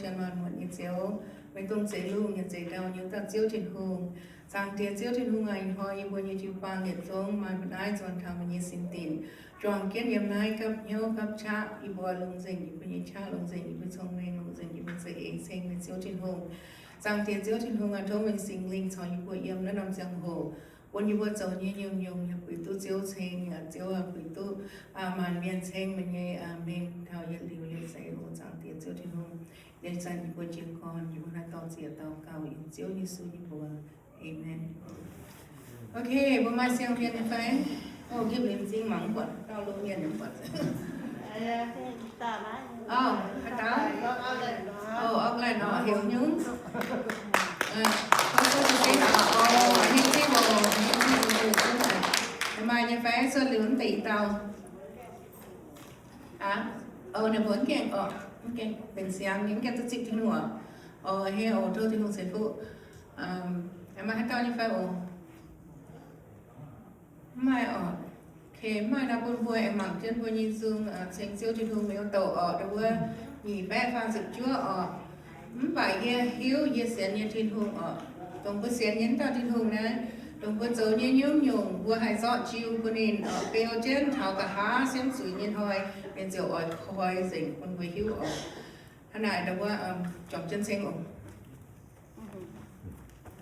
Janx maanc muotc nyei Ziouv, meih dongh zeix lungh yaac zeix ndau nyei dauh Ziouv Tin-Hungh. Zaangc Diex Ziouv Tin-Hungh aac, ih hnoi yie mbuo nyei jiu-baang yietc zungv maaih mbu'naaiv nzuonx taux meih nyei sin dinc, juangc jienv yiem naaiv gapv hnyouv gapv qaqv. Yie mbuo longc nzengc yie mbuo nyei qaqv, longc nzengc yie mbuo nyei cong-mengh, longc nzengc yie mbuo nyei za'eix ceng meih Ziouv Tin-Hungh. Zaangc Diex Ziouv Tin-Hungh aac, tov meih Singx Lingh caux yie mbuo yiem naaiv norm ziangh hoc, bun yie mbuo zoux nyei nyungc-nyungc yaac buix duqv Ziouv ceng, yaac Ziouv buix duqv maanc mienh ceng meih nyei mengh taux yietc liuz nyei za'eix. O Zaangc Diex Ziouv Tin-Hungh, ih zanc yie mbuo jiez gorn, yie mbuo naaiv dorh ziex daux gaux yiem Ziouv Yesu nyei mbuox. Aamen. Ok, mbuo maaih siang-hmien nyei fai? O, gipv liuz m'zing mangc buatc gauh lungh mienh nyei buatc. O, haaix dauh? O, Auckland oc, heuc nyungc. O, ninh zingh oc, ninh zingh oc. Maaih nyei fai? Cuotv liuz mv deix i dauh. Aa, o, ninh mbuo mv gaengh oc, mv gaengh benx siang, ninh mv gaengh duqv zipv Tin-Hungh oc. O, heuc oc, tov Tin-Hungh ceix fuqv. Maaih haaix dauh nyei fai oc? Mv maaih oc. Ok, mv maaih nor bun mbuo aengx mangc jienv mbuo nyei nzung ceng Ziouv Tin-Hungh miuc douc oc, dongh wuov nyic baeqv faah ziepc juov oc. Mv baac yie hiuv yie sienx nyei Tin-Hungh oc, dongh mbuo sienx nyei wuov dauh Tin-Hungh naaiv, dongh mbuo zoux nyei nyungc-nyungc mbuo haih zorqv jiu bun ninh oc, beu jienv taux nqa'haav siemv zuiz nyei hnoi, ninh ziouc oix koi nzengc bun mbuo hiuv oc. Hnangv naaic dongh wuov juangc jienv ceng oc.